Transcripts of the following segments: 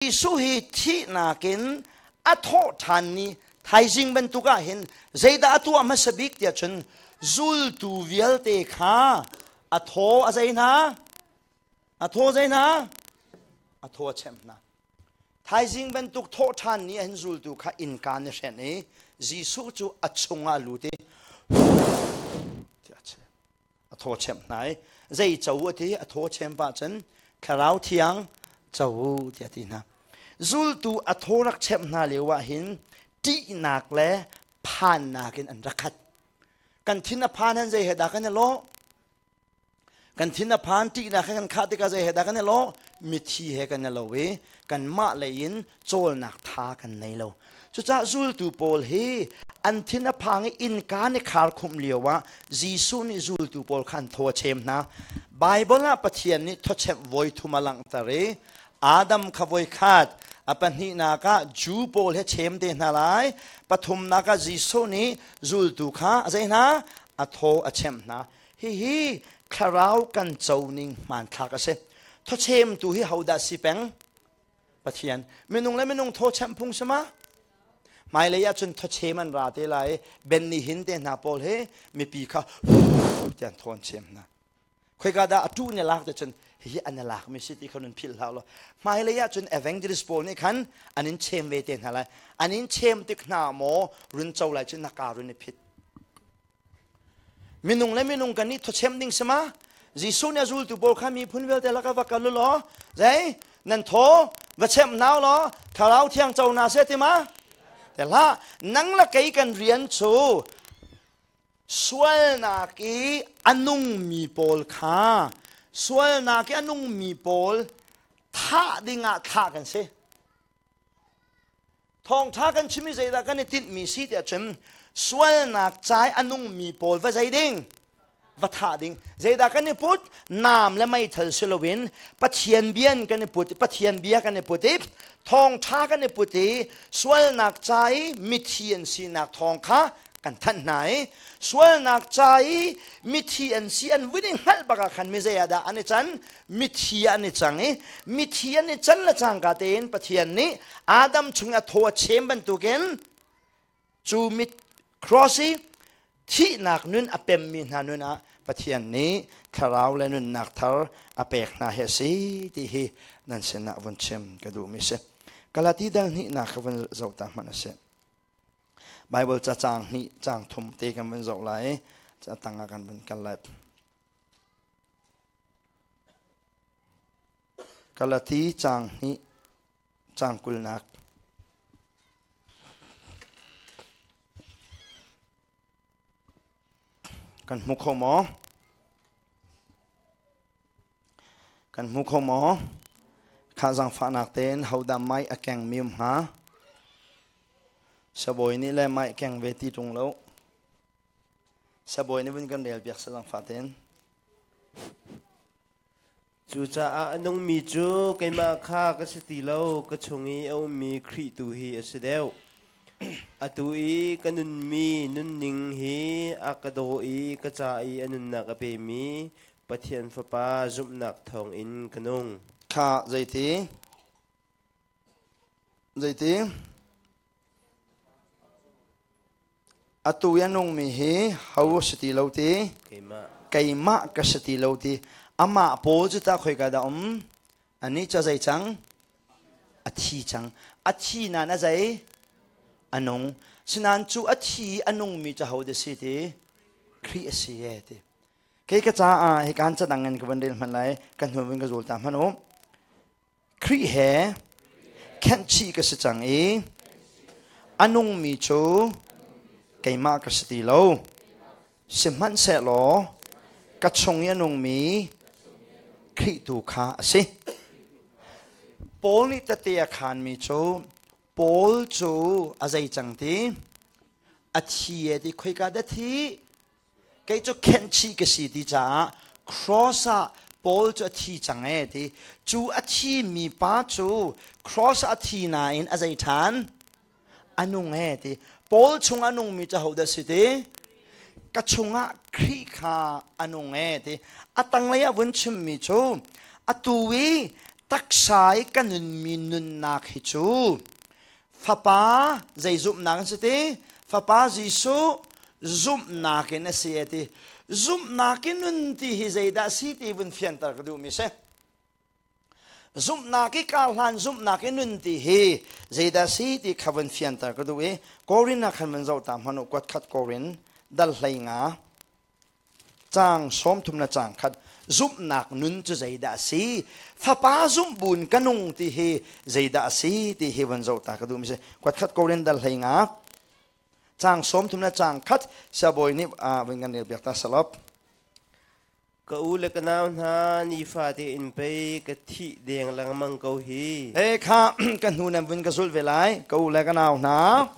Jesuh hi thihnak in a thawh ṭhan ni thaizing bantuk ah hin zeidah a tuah hmasa bik tiah cun zultu vialte kha a thaw a zei hna? A thaw zei hna? A thaw a chem hna. Thaizing bantuk thawh ṭhan ni ah hin zultu kha innka an i hrenh i Jesuh cu a chungah a lut i tiah a chim. A thaw chemh hna i zei co a ti a thaw chem pah cun thlarau thiang co u tiah a ti hna. Zultu a thaw rak chemh hna lio ah hin ṭihnak le phannak in an rak khat. Kan thin a phan han zei he dah kan i lawh? Kan thin a phan ṭihnak he kan khah tikah zei he dah kan i lawh? Mithi he kan i lo i kanmah lei in cawlnak tha kan nei lo. Cucaah zultu pawl hi an thin a phang i innka an i khar khumh lio ah Jesuh nih zultu pawl kha an thaw a chem hna. Baibal ah Pathian nih thawchemh voi thum a langhter i Adam kha voi khat, a pahnihnak ah Jew pawl he chem te hna lai, pathumnak ah Jesuh nih zultu kha a zei hna? A thaw a chemh hna. Hihi thlarau kan co ning hmanthlak a si. Thawchemtu hi hodah si peng? Pathian minung le minung thawchem phung si ma hmailei ah cun thawchem an ra te lai ben ni hin te hna pawl he mipi kha tian thawn chem hna khoika dah atu ne lak te cun hihi an lak mi si ti kha nun philh hlah lo hmailei ah cun evangelist pawl nih khan an in chem ve te hna lai an in chem tik hna maw run co lai cun na ka run i phit Minung le minung kan i thawchem ding si ma? Jesuh nih a zultu pawl kha miphun vialte lakah va kal u law zei nan thaw va chem hna u law thlarau thiang co hna seh ti ma? Te hlah nang le kei kan rian cu sualnak i a nungmi pawl kha sualnak i a nungmi pawl thah dingah thlah kan si. Thawngṭha kan chim i zeidah kan i tinhmi si tiah cun sualnak cai a nungmi pawl va zei ding va thah ding zeidah kan i put naam le meithal si loin Pathian bia in kan i put i Pathian bia kan i put i thawngṭha kan i put i sualnak ca i mithi an sinak thawng kha kan thanh hna i sualnak ca i mithi an si an vun i hngalh bak ah khan mi zei ah dah an i can mithi an i cang i mithi an i can le cangka tein Pathian nih Adam chung a thaw a chem bantukin cu mit cross i thihnak nun a pemmi hna nun ah Pathian nih thlarau le nunnak thar a pek hna hi a si ti hi nan sinah vun chim ka duhmi si. Galati dal hnihnak kha vun zoh ta hmanh a si. Bible ca caang hnih caang thum te kan vun zoh lai i ca tang ah kan vun kal lai. Galati caang hnih caang kulnak. Kan hmu kho maw? Kan hmu kho maw? Kha zaangfahnak tein hodah mai a keng mi um hnga? Sabawi nih le mai keng ve ti ṭung lo. Sabawi nih vun kan rel piak zaangfah tein. Cucaah a nungmi cu keimah kha ka si ti lo, ka chung i a ummi Khrih tu hi a si deuh. Atu i ka nunmi nunning hi a ka daw i ka ca i a nunnak a pemi Pathian Fapa zumhnak thawngin ka nung. Kha zeiti? Zeiti? Atu i a nungmi hi ho a si ti lo ti? Keimah ka si ti lo ti. Amah pawl cu tah khoika dah um? Anih cu a zei cang? A thi cang. A thi nain a zei? A nung. Sinain cu a thi i a nungmi cu ho dah si ti? Khrih a si e ti. Kei ka caah hi kaan ca dang in ka van rel hmanh lai, kan hnu vun ka zul ta hmanh u. Khrih he khenhchih ka si cang i a nungmi cu keimah ka si ti lo. Sihmanhsehlaw ka chung i a nungmi Khrih tu kha a si. Paul nih tete a khaanmi cu Paul cu a zei cang ti? A thi e ti khoika dah thi? Kei cu khenhchih ka si ti caah cross ah Paul cu a thi cang ee ti. Cu a thimi pa cu cross ah a thi nain a zei ṭhan? A nung ee ti. Paul chung a nungmi cu hodah si ti? Ka chungah Khrih kha a nung ee ti. A tanglei ah vun chimmi cu atu i Taksa i ka nunmi nunnak hi cu Fapa zei zumhnak an si ti? Fapa Jesuh zumhnak in a si a ti. Zumhnak in nun ti hi zeidah si ti vun fianter ka duhmi si. Zumhnak i kar hlan zumhnak i nun ti hi zeidah si ti kha vun fianter ka duh i Korin ah khan vun zoh ta hmanh u kuat khat Korin dal hlei nga caang 30 le caang khat zumhnak nun cu zeidah a si fapa zumh buin ka nung ti hi zeidah a si ti hi vun zoh ta ka duh mi si kuat khat Korin dal hlei nga caang 30 le caang khat siabawi nih vun kan rel piak ta salop Ka u le ka nau hna, nifate in pei ka thih deng lengmang ko hi. E kha ka hnu nan vun ka zulh ve lai. Ka u le ka nau hna.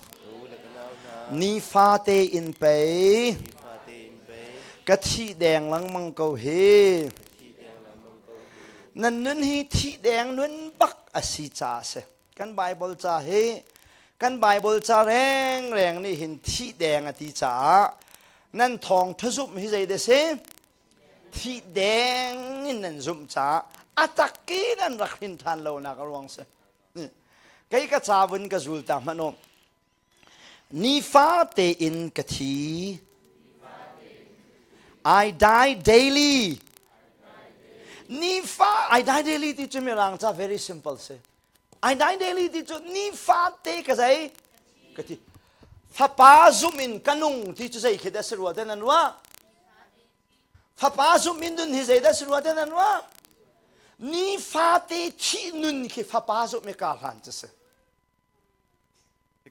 Nifate in pei ka thih deng lengmang ko hi. Nan nun hi thih deng nun bak a si ca a si. Kan Bible ca hi kan Bible ca rengreng nih hin thih deng a ti caah nan thawng thazumh hi zei de si thih deng in nan zumh caah a tak in an rak hrin ṭhan lo nak a ruang si kei ka ca vun ka zul ta hmanh u nifa tein ka thi. I die daily. Nifa I die daily ti cu mirang ca very simple si. I die daily ti cu nifate ka zei ka ti. Fapa zum in ka nung ti cu zei khi dah si rua te nan ruah? Fapa zum in nun hi zei dah si rua te nan ruah? Nifate thih nun khi fapa zum i ka hlan cu si.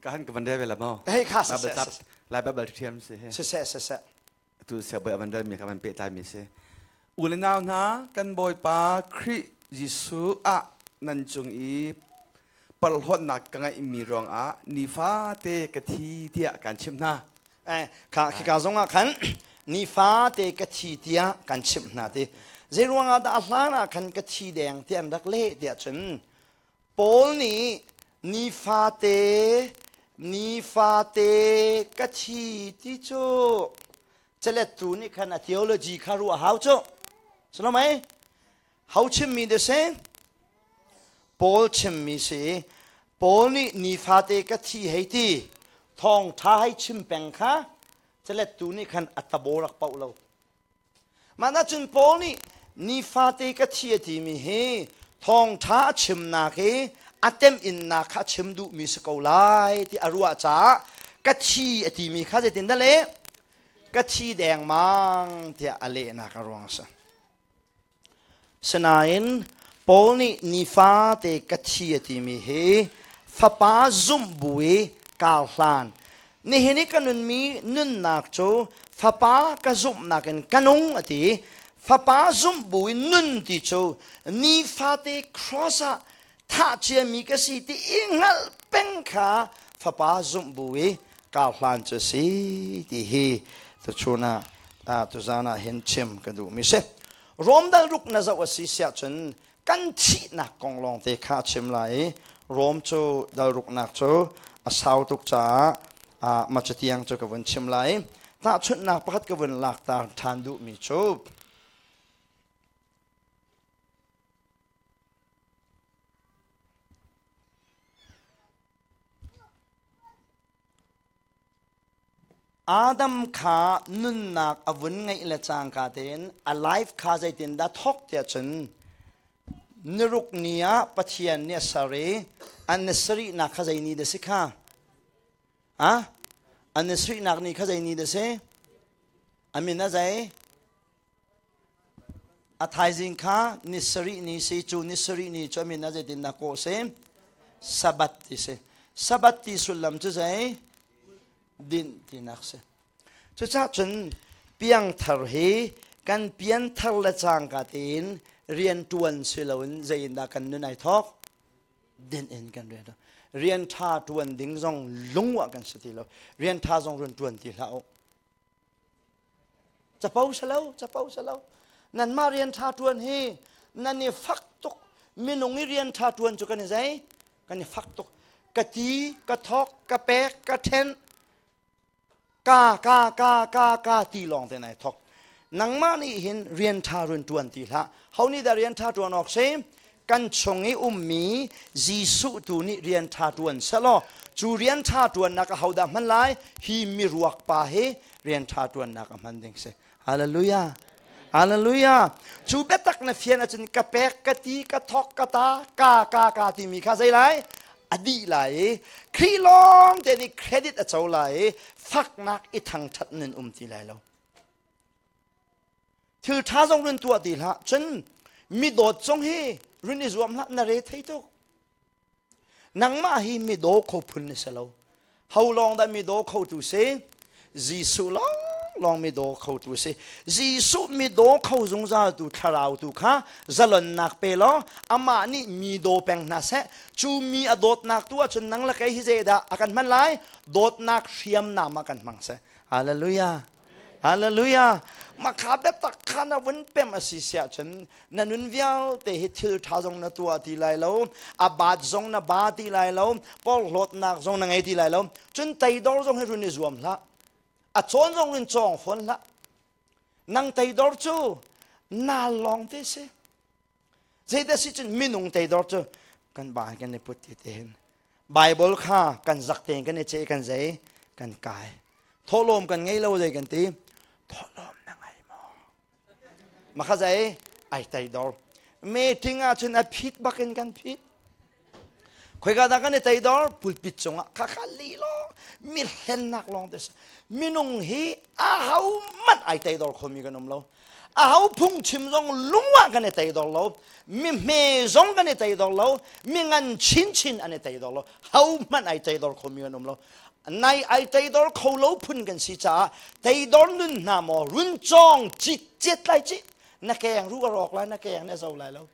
Ka han ka van rel ve la maw? Hei kha siseh. Lai Bible thiam si he. Siseh siseh. Tu siabawi a van relmi kha van pehtlai mi si. U le nau hna, kan Bawipa Khrih Jesuh ah nan cung i porhlawtnak ka ngeihmi ruangah nifate ka thi tiah kan chimh hna. Eh, kha khika zongah khan nifate ka thi tiah kan chimh hna ti. Zei ruangah dah a hlan ah khan ka thi deng ti an rak leh tiah cun Paul nih nifate nifate ka thi ti cu calettu nih khan a theology kha ruah hau cu. Silo mei? Ho chimmi de si? Paul chimmi si. Paul nih nifate ka thi hei ti thawngṭha hei chim peng kha calettu nih khan a tabo rak pauh lo. Mah cun Paul nih nifate ka thi a timi hi thawngṭha a chimnak hi a temhinnak kha a chim duhmi si ko lai ti a ruah caah ka thi a timi kha zeitindah leh ka thi dengmang tiah a lehnak a ruang a si. Sinain Paul nih nifate ka thi a timi hi fapa zumh bu i kar hlan. Nihin i ka nunmi nunnak cu fapa ka zumhnak in ka nung a ti. Fapa zumh bu i nun ti cu nifate cross ah thah ciami ka si ti i hngalh peng kha fapa zumh bu i kar hlan cu si ti hi tuchun ah tuzan ah hin chim ka duhmi si. Rom dal ruk na zoh a si siah cun kan thihnak kong lawngte kha a chim lai i Rom cu dal ruknak cu a sau tuk caah ma catiang cu ka vun chim lai. Tahchunhnak pakhat ka vun lak ta ṭhan duhmi cu Adam kha nunnak a vun ngeih le cangka tein a life kha zeitindah thawk tiah cun niruk ni ah Pathian nih a ser i an ni sarihnak kha zei ni dah si kha? Ah? An ni sarihnak ni kha zei ni dah si? A min a zei? A thaizing kha ni sarih ni si cu ni sarih ni cu a min ah zeitindah kawh si? Sabbath ti si. Sabbath ti sullam cu zei? Dinh tinak si. Cucaah cun piangthar hi kan pianthar le cangka tein rianṭuan si loin zei in dah kan nun ai thawk? Dinh in kan rian Rian ṭha ṭuan ding zong lungwah kan si ti lo. Rian ṭha zong rian ṭuan ti hlah u. Capo si lo, capo si lo. Nanmah rian ṭha ṭuan hi nan i fak tuk. Minung i rian ṭha ṭuan cu kan i zei? Kan i fak tuk. Ka ti, ka thawk, ka pek, ka ṭhen, ka, ka, ka, ka, ka ti lawng te nai thawk. Nangmah nih hin rian ṭha run ṭuan ti hlah. Ho nih dah rian ṭha ṭuan awk si? Kan chung i ummi Jesuh tu nih rian ṭha ṭuan selaw cu rian ṭha ṭuannak a hodah hman lai? Hi miruak pa hi rian ṭha ṭuannak a hman ding si. Hallelujah. Hallelujah. Cu biatak na fian ahcun ka pek, ka ti, ka thok, ka ta, ka, ka, ka timi kha zei lai? A dih lai i Khrih lawng te nih credit a co lai i faknak i thangṭhat nun um ti lai lo. Thil ṭha zong run tuah ti hlah. Cun mi dawt zong hi run i zuam hlah na re thei tuk. Nangmah hi mi daw kho phun na si lo. Ho lawng dah mi daw khotu si? Jesuh lawng lawng mi daw khotu si. Jesuh mi daw kho zungzal tu thlarau tu kha zalonnak pe law amah nih mi daw peng hna seh. Cu mi a dawtnak tu ahcun nang le kei hi zeidah a kan hman lai? Dawtnak hriamnam ah kan hmang seh. Hallelujah. Hallelujah. Makha biatak kha na vun pem a si siah cun na nun vialte hi thil ṭha zong na tuah ti lai lo, a baat zong na ba ti lai lo, porhlawtnak zong na ngei ti lai lo. Cun teidor zong hi run i zuam hlah. A cawn zong in cawng fawn hlah. Nang teidor cu naal lawng te si. Zeidah si cun minung teidor cu kan ba kan i put ti te hin. Bible kha kan zak tein kan i ceh kan zei kan kai. Thawhlawm kan ngei lo zei kan ti. Thawhlawm na ngei maw? Makha zei ai teidor. Meeting ah cun a phit bakin kan phit. Khoika dah kan i teidor? Pulpit cungah kha kha li lawng mi hlennak lawng te minung hi a ho manh ai teidor khomi kan um lo. Aho phungchim zong lungah kan i teidor lo. Mi hme zong kan i teidor lo. Mi ngan chinchin an i teidor lo. Ho hmanh ai teidor khomi kan um lo. Nai ai teidor kho lo phun kan si caah teidor nun hna maw run cawng cit cet lai ci na keng ru a rawk lai na keng na zo lai lo.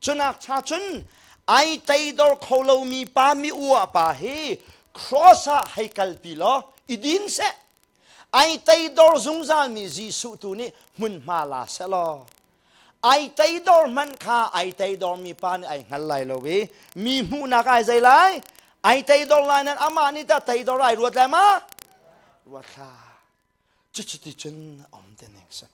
Cunak cha cun ai teidor kho lomi pa mi ua pa hi cross ah hei kalpi law i din seh. Ai teidor zungzalmi Jesuh tu nih hmunhma la seh law ai teidor hmanh kha ai teidormi pa nih ai hngal lai lo i mi hmuhnak ai zei lai ai teidor lai nan amah nih tah teidor ai ruat lai ma ruat hlah cucu ti cun om te ning si.